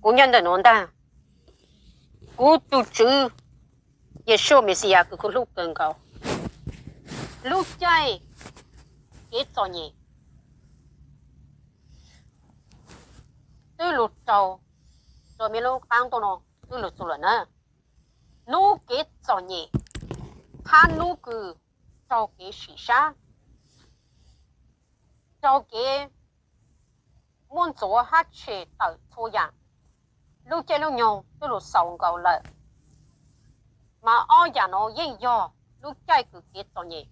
Kuv nyob ntawm nuav ntag, kuv tus Tswv Yeshua Mexiyas kws kuv hlub kawg nkaus, lub caij kev txom nyem twb lug raug rua mej lub qaab ntuj nuav twb lug txug lawm na. Lub kev txom nyem hab lub kws raug kev sim sab, raug kev muab ntxuav hab tshem tawm txhua yaam, lub caij lub nyoog twb lug xaus nkaus lawm. Mas ob yaam nuav yeej yog lub caij kws kev txom nyem,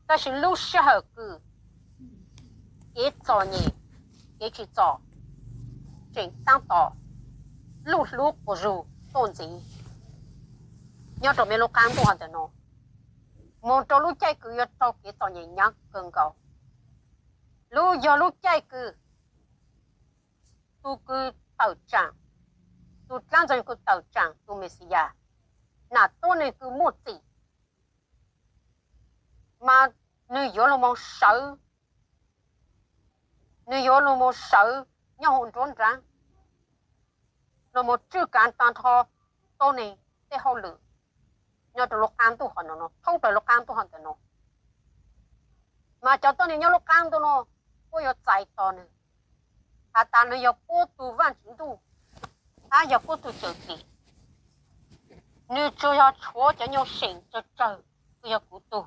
tab sis lub sij hawm kws kev txom nyem, kev tsim txom tseem taab tom luj hlub quas zug tuaj ntxiv nyob rau mej lub qaab ntuj hov ntawm nuav, moog rau lub caij kws yuav raug kev txom nyem nyaav kawg nkaus. Lub yog lub caij kws tug kws tawm tsaam, tug dlaab ntxoog kws tawm tsaam, tug Mexiyas, nam tuab neeg kws muaj txim, mas nwg yuav lug moog sawv, nwg yuav lug moog sawv nyob huv nruab nraav, lug moog tswj kaav taag nrho tuab neeg tej hauj lwm nyob rau lub qaab ntuj hov ntawm nuav, thoob plawg lub qaab ntuj hov ntawm nuav. Mas cov tuab neeg nyob lub qaab ntuj nuav puab yuav txais tos nwg, has tas nwg yog puab tug Vaajtswv ntuj, hab yog puab tug cawm dim. Nwg tsuas yog tshuav cov nyuas seem tsawg tsawg kws yog kuv tug,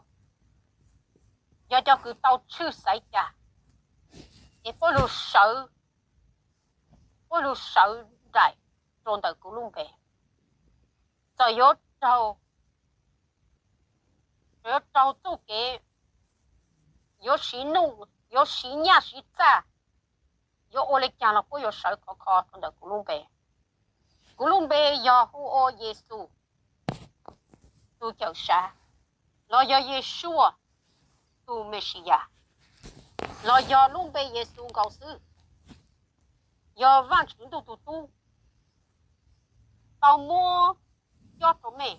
yog cov kws tau tshwj xaiv ca, es puab lug sawv, puab lug sawv nraim rua ntawm kuv lub npe. Txawm yuav raug, yuav raug txuj kev, yuav siv nuj, yuav siv nyaj siv txaj, yuav ua le caag los puab yuav sawv khov kho rua ntawm kuv lub npe. Kuv lub npe yog hu ua Yexus tug cawm sav, los yog Yeshua tug Mexiyas, los yog lub npe Yexus nkaus xwb, yog Vaajtswv ntuj tug tub tau muab cob rua mej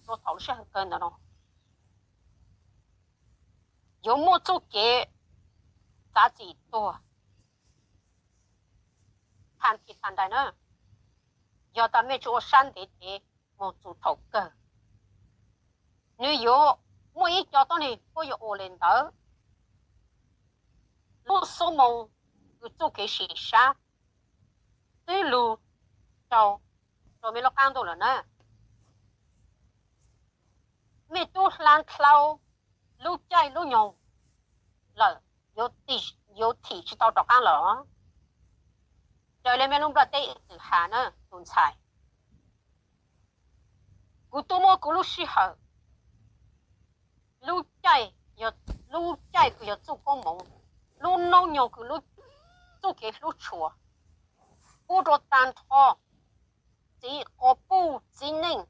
rua thaum sij hawm kawg ntawm no. Yuav muaj txuj kev txav txim tuag thaam thim thaam nraim na, yog tas mej tsi ua sab ntev tes moog txug thaum kawg. Nwg yuav muaj ib co tuab neeg puab yuav ua le ntawd. Lub xuab moos kws txuj kev sim sab twb lug raug rua mej lub qaab ntuj lawm na. Mej tub hla dlhau lub caij lub nyoog lawm, yuav thim tsi tau rov qaab lawm. Raws le mej lub nplaj teb txwm has na tus ntxhais, kuv tub muab kuv lub sij hawm, lub caij, lub caij kws yog txuj koob moov, lub noob nyoog kws txuj kev hlub tshua, pub rua taag nrho txiv quas puj txiv neej,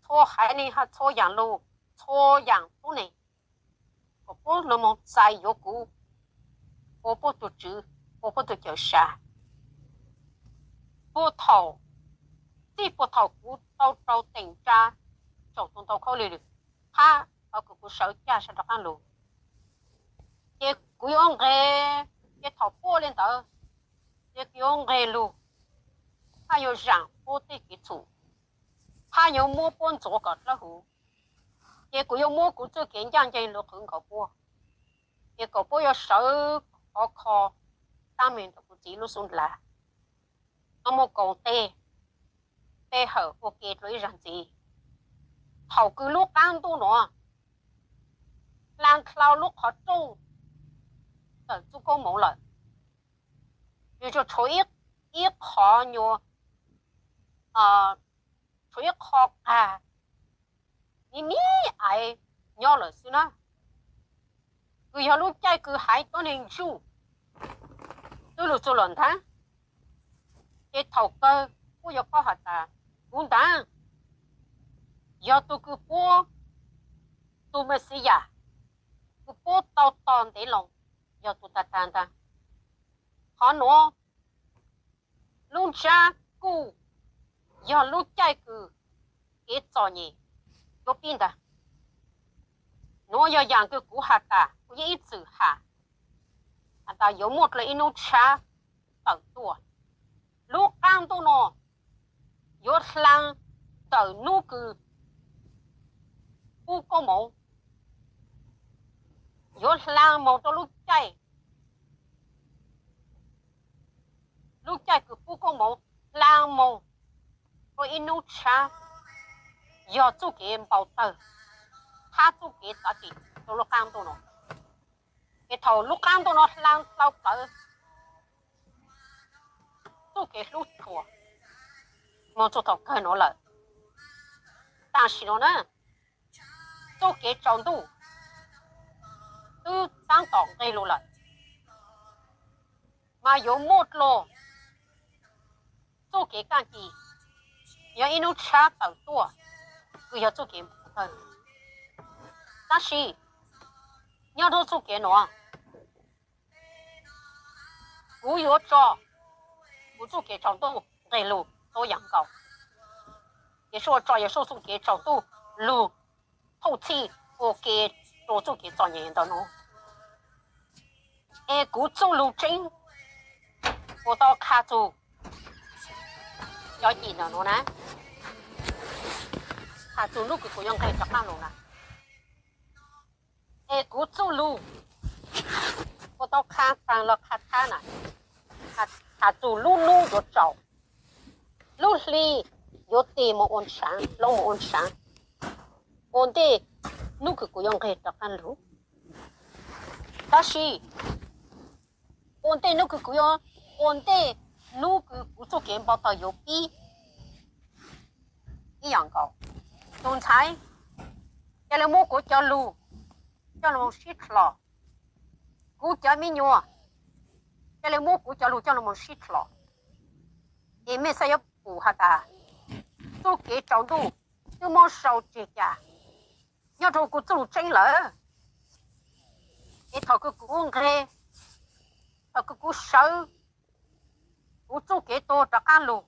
txhua haiv neeg hab txhua yaam lug, txhua yaam tuab neeg, kom puab lug moog txais yuav kuv ua puab tug Tswv, ua puab tug cawm sav. Puag thaum, txij puag thaum kuv tau raug teem tsa tsaum tus ntoo khaub lig lawm, hab qhov kws kuv sawv caj sawv rov qaab lug, ces kuv yuav nqeg, ces thaum puab ua le ntawd, ces kuv yuav nqeg lug, hab yuav zaam puab tej kev txhum, hab yuav muab puab ntxuav kom dlawb huv. Ces kuv yuav muab kuv txuj kev ncaaj nceeg lug qhwv nkaus puab, ces kom puab yuav sawv khov kho taab meeg ntawm kuv txiv lub xub nlav, ho moog koom tes pe hawm ua ke rua ib zaag ntxiv. Thaum kws lub qaab ntuj nuav hla dlhau lub qhov rooj ntawm txuj koob moov lawm, nws tsuas tshuav ib qho nyuas, tshuav ib qho qag miv miv aiv nyob lawm xwb na, kws yog lub caij kws haiv tuab neeg ntsuj twb lug txug lawm ntaag. Ces thaum kawg puab yuav paub has tas, kuv ntaag yog tug kws puab, tug Mexiyas kws puab tau tos ntev loo, yog tug tag tag ntaag. Qhov nuav lub ntsab kuj yog lub caij kws kev txom nyem yuav pib ntaag. Nuav yog yaam kws kuv has tas, kuv yeej ib txwm has has tas yuav muaj dlua ib nub tshab, tawm tuaj. Lub qaab ntuj no yuav hlaa ntawm nub kws pub koob moov, yuav hlaa moog rua lub caij, lub caij kws pub koob moov, hlaa moog rua ib nub tshab, yog txuj kev npau tawg, hab txuj kev txav tim rua lub qaab ntuj no. Es thaum lub qaab ntuj no hlaa tau plawv txuj kev hlub tshua moog txug thaum kawg nuav lawm, tam sim no na, txuj kev tsaus ntuj twb taab tom nqeg lug lawm, mas yuav muaj dlua txuj kev kaaj ci, yog ib nub tshab tawm tuaj, kws yog txuj kev npau tawg. Tab sis nyob rua txuj kev nuav, kuv yuav tso kuv txuj kev tsaus ntuj nqeg lug tuab yaam nkaus. Yesu tso Yesu txuj kev tsaus ntuj lug thauj txhij ua ke rua txuj kev txom nyem ntawm nuav. Es kuv txuj lug tseeb puas tau qha txug cov yim ntawm nuav na, qha txug nub kws kuv yuav nqeg rov qaab lug na? Es kuv txuj lug puas tau qha taag los qha tshab na? Qha txug lub nub yuav tsaus, lub hli yuav tig moog ua ntshaav, loob moog ua ntshaav, ua ntej nub kws kuv yuav nqeg rov qaab lug. Tab sis ua ntej nub kws kuv yuav, ua ntej nub kws kuv txuj kev npau tawg yuav pib, ib yaam nkaus, tus ntxhais ca le muab kuv cov lug coj lug moog sib dlho, kuv cov me nyuam ca le muab kuv cov lug coj lug moog sib dlho. Es mej xaav yuav pum has tas txuj kev tsaus ntuj twb muab sau tseg cas nyob rua kuv txuj lug tseeb lawm. Es thaum kws kuv nqeg, thaum kws kuv sawv kuv txuj kev tuag rov qaab lug,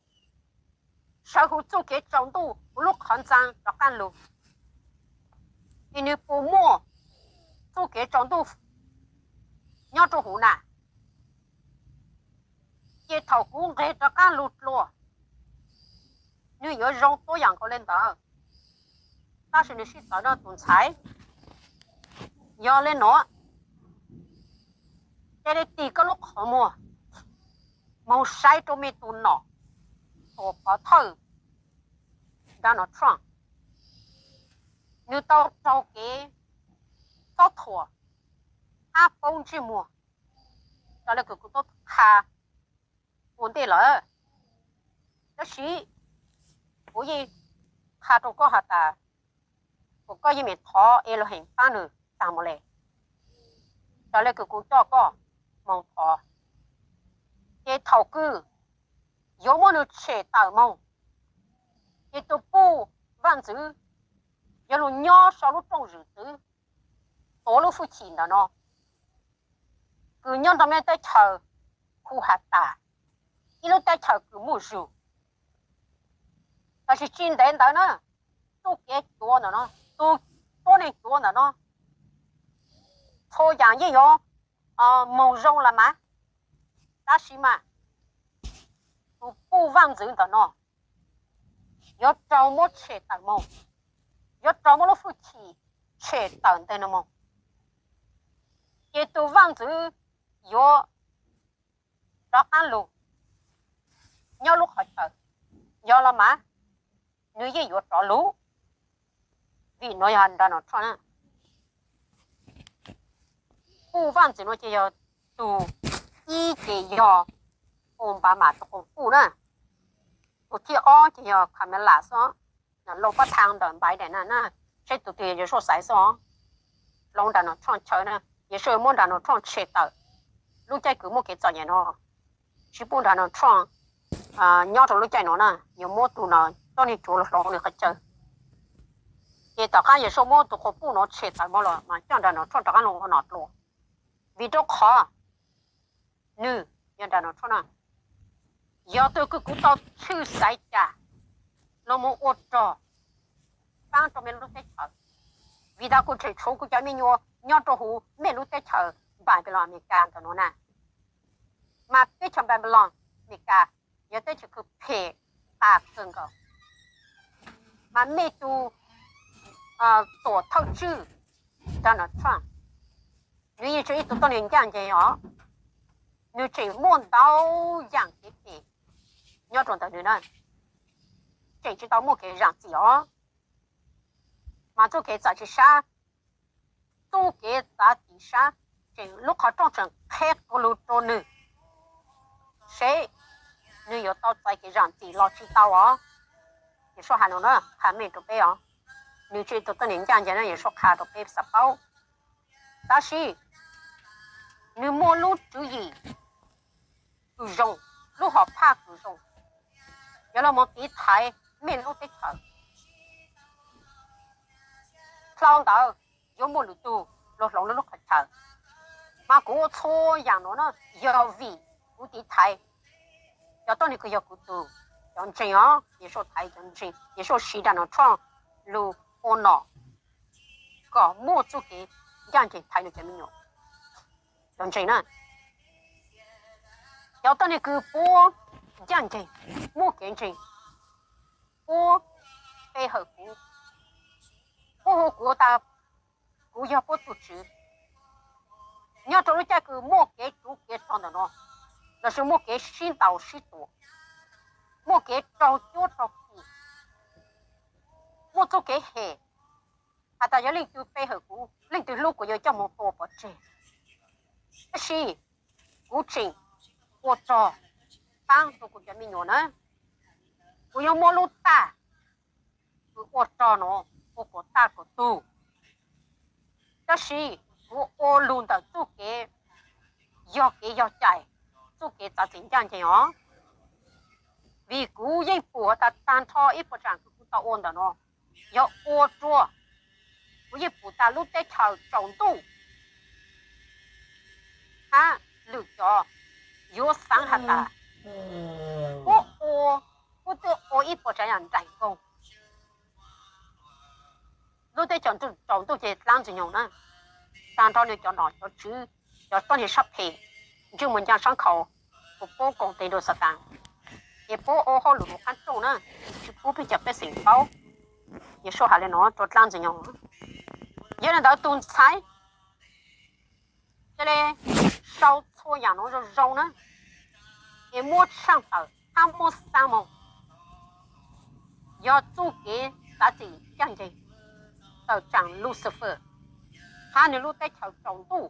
sawv kuv txuj kev tsaus ntuj, kuv lub qhov ntxaa rov qaab lug, es nwg puas muaj txuj kev tsaus ntuj nyob rua huv na? Ces thaum kuv nqeg rov qaab lug dlua, nwg yuav zoo tuab yaam nkaus le ntawd. Tab sis nwg sib txawv nua tus ntxhais, yog le nuav, ca le tig koj lub qhov muag moog saib rua mej tug nom, tus pov thawj Donald Trump, nwg tau raug kev txob thuam hab paub ntsej muag raws le kws kuv tub qha ua ntej lawm. Tab sis kuv yeej qha rua koj has tas, kuas koj yeej meem thov Elohim paab nwg taag moog le, raws le kws kuv coj koj moog thov. Ces thaum kws yuav muab nwg tshem tawm moog, ces tus puj vaaj ntxwv yuav lug nyob sau lub rooj zwm txwv, tuav lub hwj chim ntawm no, kws nyob nrog mej teb chaws khu has tas, ib lub teb chaws kws muaj zug. Tab sis tsi ntev ntawd na, txuj kev cuav ntawm no, tus tuab neeg cuav ntawm no, txhua yaam yeej yuav moog zoo los mas. Tab sis mas tus puj vaaj ntxwv ntawm no yuav raug muab tshem tawm moog, yuav raug muab lub hwj chim tshem tawm ntawm no moog. Ces tus vaaj ntxwv yuav rov qaab lug nyob lub qhov chaw, yog los mas nwg yeej yuav rov lug. Vim nuav yog Donald Trump na, puj vaaj ntxwv nuav ces yog tug ib ces yog Obama tug quas puj na, tug thib ob ces yog Kamala xwb, loo pab thaab ntawm Biden na, saib tug twg yog Yesu xaiv xwb os. Hloov Donald Trump chaw na, Yesu muab Donald Trump tshem tawm. Lub caij kws muaj kev txom nyem no, tsi pub Donald Trump nyob rau lub caij no na, yuav muab tug no coj nws tsuav lug hloov nws qhov chaw. Ces tom qaab Yesu muab tug quas puj no tshem tawm moog los mas coj Donald Trump rov qaab lug ua nom dlua. Vim rau qhov nwg yog Donald Trump na, yog tug kws kuv tau tshwj xaiv cas lug moog ua rog paab rau mej lub teb chaws, vim tas kuv tseem tshuav kuv cov me nyuam nyob rau huv mej lub teb chaws Npaipeloos Amelikas ntawm nuav na. Mas teb chaws Npanpaloo, Amelikas, yog teb chaws kws phem tas kawg nkaus. Mas mej tug tuam thawj tswj Donald Trump, nws yeej tsis yog ib tug tuab neeg ncaj ncees os. Nws tseem muaj ntau yaam kev phem nyob rau ntawm nws na, tseem tsis tau muaj kev zaam txim os. Mas txuj kev txav tsis sab, txuj kev txav tsis sab, tseem lub qhov rooj tseem qheb quas lug rua nws, seb nws yuav tau txais kev zaam txim los tsis tau os. Yawm Suab has no na, qha meej rau peb os. Nws tsis yog ib tug tuab neeg ncaj ncees na, Yawm Suab qha rau peb xav paub. Tab sis nws muaj lub tswv yim kws zoo, lub hom phaj kws zoo, yuav los mus tiv thaiv mej lub teb chaws. Dlhau ntawd yuav muaj lwm tug lug hloov lub qhov chaw. Mas kuv ua txhua yaam nuav na, yog vim kuv tiv thaiv cov tuab neeg kws yog kuv tug, cov ntseeg os, Yawm Suab thaiv cov ntseeg, Yawm Suab siv Donald Trump lug ua nom kom muaj txuj kev ncaj ncees thaiv nws cov me nyuam. Cov ntseeg na, cov tuab neeg kws puab ncaj ncees, muaj kev ntseeg, puab pe hawm kuv, puab hu kuv tas kuv yog puab tug tswv. Nyob rau lub caij kws muaj kev tsuv kev rog ntawm no, lossis muaj kev sib ntaus sib tua, muaj kev raug cuab raug ki, muaj txuj kev hem, has tas yog leej twg pe hawm kuv, leej twg hlub kuv yuav coj mus tua pov tseg. Tab sis kuv tseem ua rog paab rua kuv cov me nyuam na. Kuv yuav muab lub tag kws ua rog nuav ua kom tag kom tug. Tab sis kuv ua lug ntawm txuj kev yog kev yog cai, txuj kev txav txim ncaj ncees os. Vim kuv yeej pum has tas tag nrho ib puas tsaam kws kuv tau ua ntawm no yog ua rua, kuv yeej pum tas lub teb chaws tsaus ntuj hab lwm cov yuav xaav has tas puab ua, puab twb ua ib puas tsav yaam nraim nkoog. Lub teb chaws tsaus ntuj ces dlaab ntxwg nyoog na, tag nrho nws cov nom cov tswv, cov tuab neeg sab phem ntsej muag ncaaj saab khaus, puab koom tes nrug Xaataas, ces puab ua hauj lwm huv qaab rooj na, tsis pub peb cov pej xeem paub. Yawm Suab has le nuav rua dlaab ntxwg nyoog. Yog le ntawd tus ntxhais, ca le sau txhua yaam nuav zoo zoo na, es muab tshaaj tawm hab muab xaa moog, yog txuj kev txav txim ncaj ncees tawm tsaam Lucifer hab nwg lub teb chaws tsaus ntuj.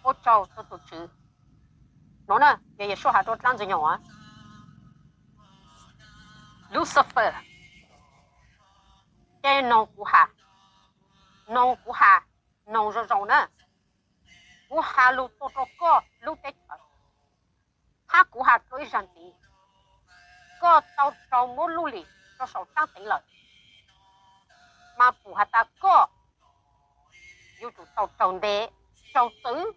Ua tsaug rua tus Tswv. Nuav na yog Yawm Suab has rua dlaab ntxwg nyoog, Lucifer, ca le noog kuv has, noog kuv has, noog zoo zoo na. Kuv has lug tuaj rua koj lub teb chaws, hab kuv has rua ib zag ntxiv, koj tau raug muab lub lim rua saum tsaab teev lawm, mas pum has tas koj yuav tsum tau raug ntes, raug txwv,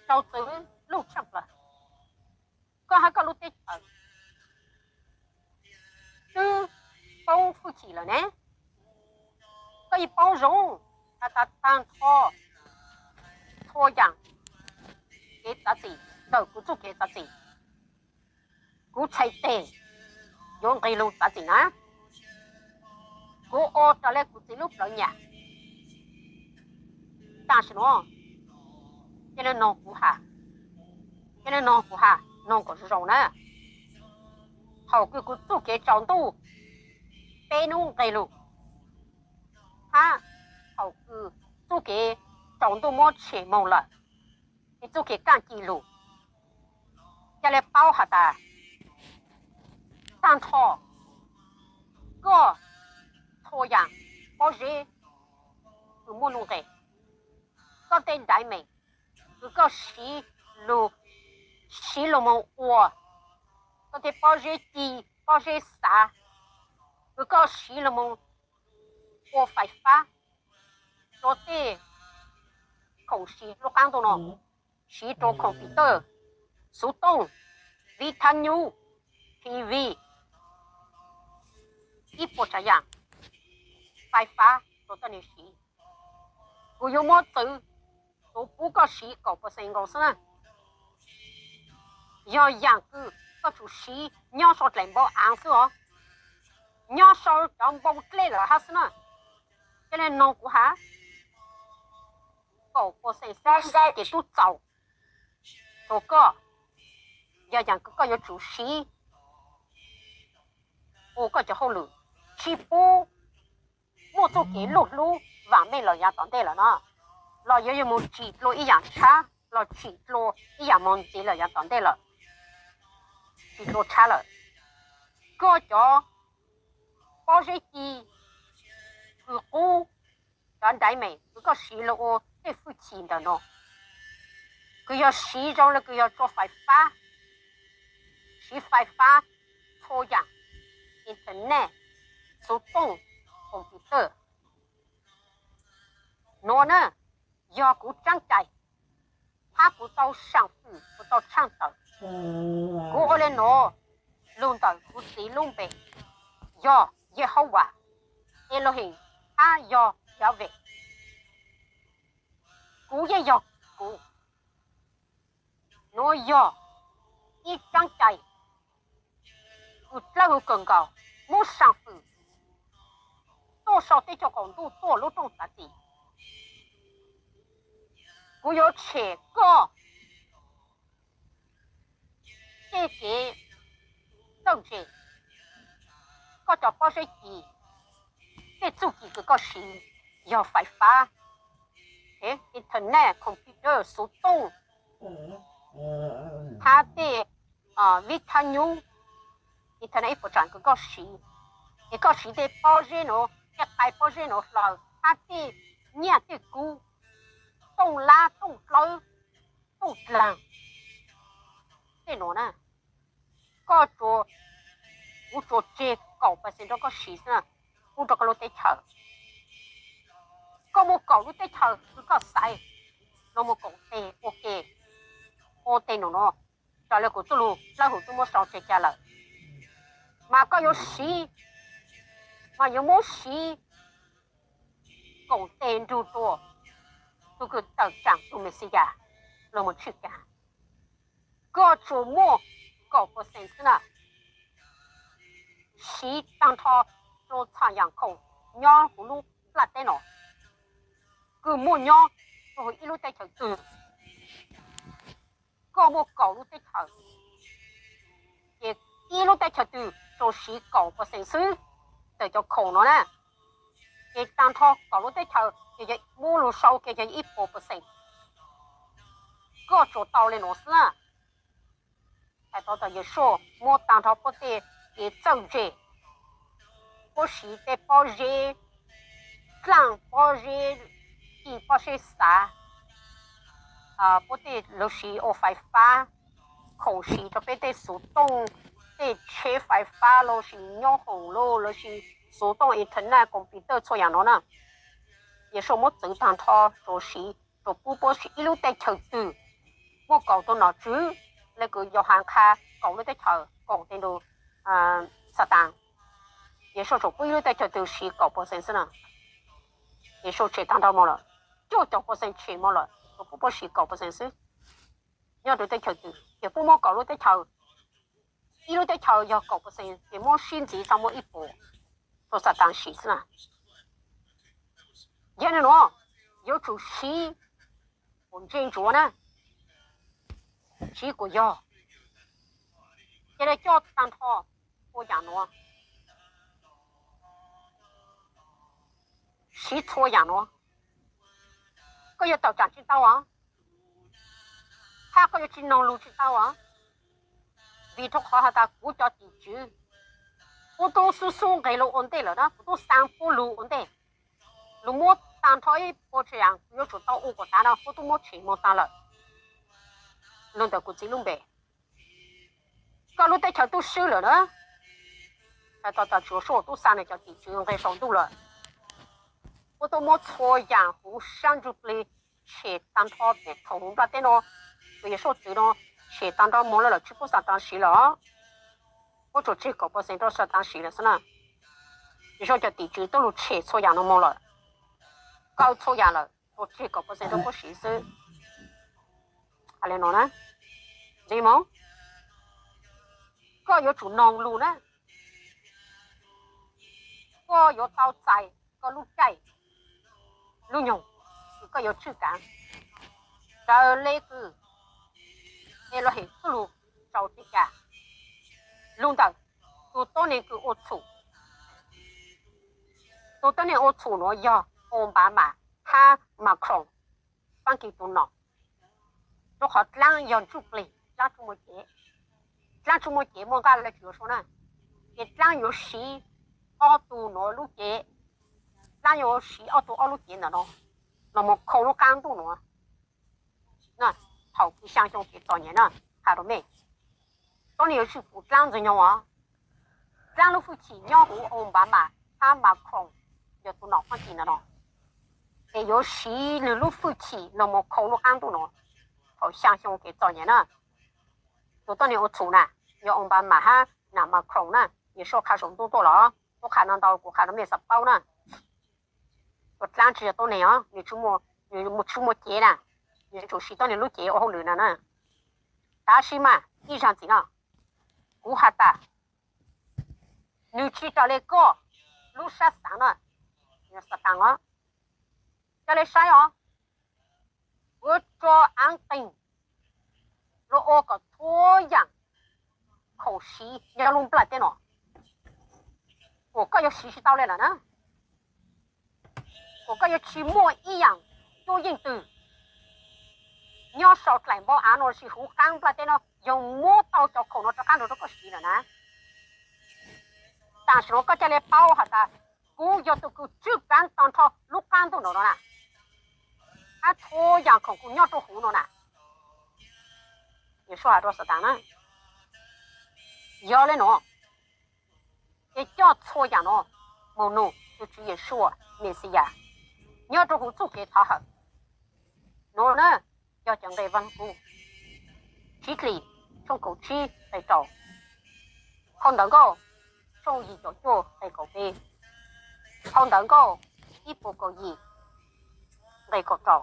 raug txwv lub tshaaj plawg. Koj hab koj lub teb chaws twb poob hwj chim lawm ne. Koj yeej paub zoo has tas tag nrho txhua yaam kev txav txim ntawm kuv txuj kev txav txim, kuv txhais teg yuav nqeg lug txav txim na. Kuv ua raws le kuv txiv lub plawv nyam. Tam sim nuav, ca le noog kuv has, ca le noog kuv has, noog kom zoo zoo na. Thaum kws kuv txuj kev tsaus ntuj peb nub nqeg lug, hab thaum kws txuj kev tsaus ntuj muab tshem moog lawm, es txuj kev kaaj ci lug, ca le paub has tas tag nrho koj txhua yaam pob zeb kws muaj nuj nqes, koj tej daiv meem kws koj siv lug, siv lug moog ua, koj tej pob zeb ci, pob zeb xav, kws koj siv lug moog ua fais fab rua tej khoom siv lub qaab ntuj no, siv rua khoom pim tawj, xuv tooj, viv thab nyub, T V, ib puas tsav yaam fais fab rua tuab neeg siv. Kuv yuav muab txwv, kuv pub koj siv kaum percent nkaus xwb na. Yog yaam kws koj tsum siv nyob sau dlaim npau aav xwb os, nyob sau cov npau dlej lawm hab xwb na. Ca le noog kuv has, kaum pawxees xwb ces tub txaus rua koj. Yog yaam kws koj yuav tsum siv ua koj cov hauj lwm, tsi pub muaj txuj kev luj hlub vaam meej lawm yaav tom ntej lawm no, los yuav yuav moog tsim dlua ib yaam tshab los tsim dlua ib yaam moog ntxiv lawm yaav tom ntej lawm. Tsim dlua tshab lawm. Koj cov pob zeb ci kws qub, cov daiv meem kws koj siv lug ua tej hwj chim ntawm no, kws yog siv zoo le kws yog tsua fais fab, siv fais fab txhua yaam, internet, xuv tooj, computer. Nuav na, yog kuv tsaab cai, hab kuv tau saam fwm, kuv tau tshaaj tawm. Kuv ua le nuav lug ntawm kuv txiv lub npe, yog Yehauvas, Elohim, hab yog Yahweh. Kuv yeej yog kuv. Nuav yog ib tsaab cai kws dlawb huv kawg nkaus, muab saam fwm tuaj sau teb chaws qaum ntuj tuaj lub rooj tav txim. Kuv yuav tshem koj tej kev txawj ntse, koj cov pob zeb ci, tej txuj ci kws koj siv, yog fais fab, internet, computer, xuv tooj, hab tej vib thab nyub, internet ib puas tsaam kws koj siv, es koj siv tej pob zeb nuav, tej qai pob zeb nuav hlawv, hab tej nyiaj tej kub, tooj lab tooj dlawb, tooj dlaag, tej nuav na, koj tsuas, kuv tsuas tseg kaum percent rua koj siv xwb, pub rua koj lub teb chaws. Koj muaj kaum lub teb chaws kws koj xaiv, los mus koom tes ua ke, ua tej nuav nuav, raws le kuv txuj lug dlawb huv tub muab sau tseg ca lawm, mas koj yuav siv, mas yuav muab siv koom tes nrug rua tug kws tawm tsaam tug Mexiyas los mus tshwj kav. Koj tsuas muaj kaum percent xwb na, siv taag nrho rua txhua yaam khoom nyob huv lub nplaj teb no, kws muaj nyob rua huv ib lub teb chaws twg. Koj muaj kaum lub teb chaws, ces ib lub teb chaws twg tsuas siv kaum percent xwb ntawm cov khoom no na, ces taag nrho kaum lub teb chaws ces yog muab lug sau ke yog ib puas percent. Koj tsuas tau le nuav xwb. Hais tau tas Yeshua muab taag nrho puab tej kev txawj ntse, puab siv tej pob zeb dlaaj, pob zeb ci, pob zeb xav, puab tej lug siv ua fais fab, khoom siv rua peb tej xuv tooj, tej tsheb fais fab los sis nyob hoom lug los sis xuv tooj internet computer txhua yaam no na. Yeshua muab txwv taag nrho tsuas siv, tsuas pub puab siv ib lub teb chaws twg muaj kaum tug nom tswv, le kws Yauhas qha kaum lub teb chaws koom tes nrug Xataan. Yeshua tsuas pub ib lub teb chaws twg siv kaum percent xwb na. Yeshua tshem taag nrho moog lawm, cuaj caum percent tshem moog lawm, tsuas pub puab siv kaum percent xwb. Nyob rua teb chaws twg ces puab muab kaum lub teb chaws, ib lub teb chaws yog kaum percent ces muab sib ntxiv tau muaj ib puas rua Xataan siv xwb na. Yog le nuav, yuav tsum siv kuas ntse ntsuav na, siv kuas yog, ca le coj taag nrho txhua yaam nuav, siv txhua yaam nuav, koj yuav tawm tsaam tsi tau os, hab koj yuav tsi noog lug tsi tau os. Vim rua qhov has tas kuv cov tim tswv, kuv tub xub xub nqeg lug ua ntej lawm na, kuv tub xaa puab lug ua ntej, lug muab taag nrho ib puas tsaam yaam kws yuav tsum tau ua kuas tav no puab tub muab tshem moog taag lawm. Lug ntawm kuv txiv lub npe, koj lub teb chaws tub swb lawm na. Hais tau tas Yeshua tub xaa nwg cov tim tswv nqeg sau ntuj lawm, puab tub muab txhua yaam huv sab ntsuj plig tshem taag nrho, tej khoom huv nplaj teb no kws Yeshua txwv no tshem taag nrho moog lawm, tsi pub Xataan siv lawm. Puab tsuas tseg kaum percent rua Xataan siv lawm xwb na. Yeshua cov tim tswv tub lug tshem txhua yaam no moog lawm, kaw txhua yaam lawm, tsuas tseg kaum percent rua puab siv xwb. Hais le nuav na, ntxiv moog, Koj yuav tsum noog lus na, koj yuav tau txais koj lub caij lub nyoog, koj yuav tswj kav raws le kws es los hem txuj lug rau teb chaws. Lug ntawm tus tuab neeg kws ua txhum, tus tuab neeg ua txhum nuav yog Obama hab Macron, Faab Kis tug nom. Rua qhov dlaab yog ntsuj plig, dlaab tsi muaj cev, dlaab tsi muaj cev muaj nqaj le tsi yuav sua na, ces dlaab yuav siv ob tug nuav lub cev, dlaab yuav siv ob tug ob lub cev ntawm no los mus khoo lub qaab ntuj nuav. Thaum kws xyaa xyoo kev txom nyem na, has rua mej, tuab neeg yuav tsum pum dlaab ntxwg nyoog os. Dlaab lub hwj chim nyob huv Obama hab Macron, yog tug nom Faab Kis ntawm no, es yuav siv nwg lub hwj chim los mus khoo lub qaab ntuj no thaum xyaa xyoo kev txom nyem na. Tus tuab neeg ua txhum na, yog Obama hab nam Macron na. Yeshua qha saum ntuj tuaj los, tub qha no ntau kuv qha rua mej xav paub na. Tus dlaab tsi yog tuab neeg os, nwg tsi muaj cev na, nwg tsuas siv tuab neeg lub cev ua hauj lwm na na. Tab sis mas ib zag ntxiv no, kuv has tas, nwg tsi raws le koj lub sab xaav na, yog Xataan os. Ca le saib os, kuv tso aav qeeg los ua kom txhua yaam khoom siv nyob lub nplaj teb no, kuas koj yuav siv tsi tau le lawm na, kuas koj yuav tsi muaj ib yaam cuab yeej twg nyob sau dlaim npab aav no lossis huv qaab nplaj teb no yog muab tau cov khoom no rov qaab rua rua koj siv lawm na. Tam sim no koj ca le paub has tas, kuv yog tug kws tswj kav tag nrho lub qaab ntuj no na, hab txhua yaam khoom kws nyob rua huv no na. Yeshua has rua Xataan na, yog le nuav, ces coj txhua yaam no moog nug tug Tswv Yeshua Mexiyas nyob rua huv txuj kev thov hawm. Nuav na yog cov nqe Vaaj Lug Kub Tsib Hlis tshooj kaum tsib nqe rau, Phau Ntawv Nkauj tshooj yim caum cuaj nqe kaum peb, Phau Ntawv Nkauj ib puas kaum yim nqe kaum rau.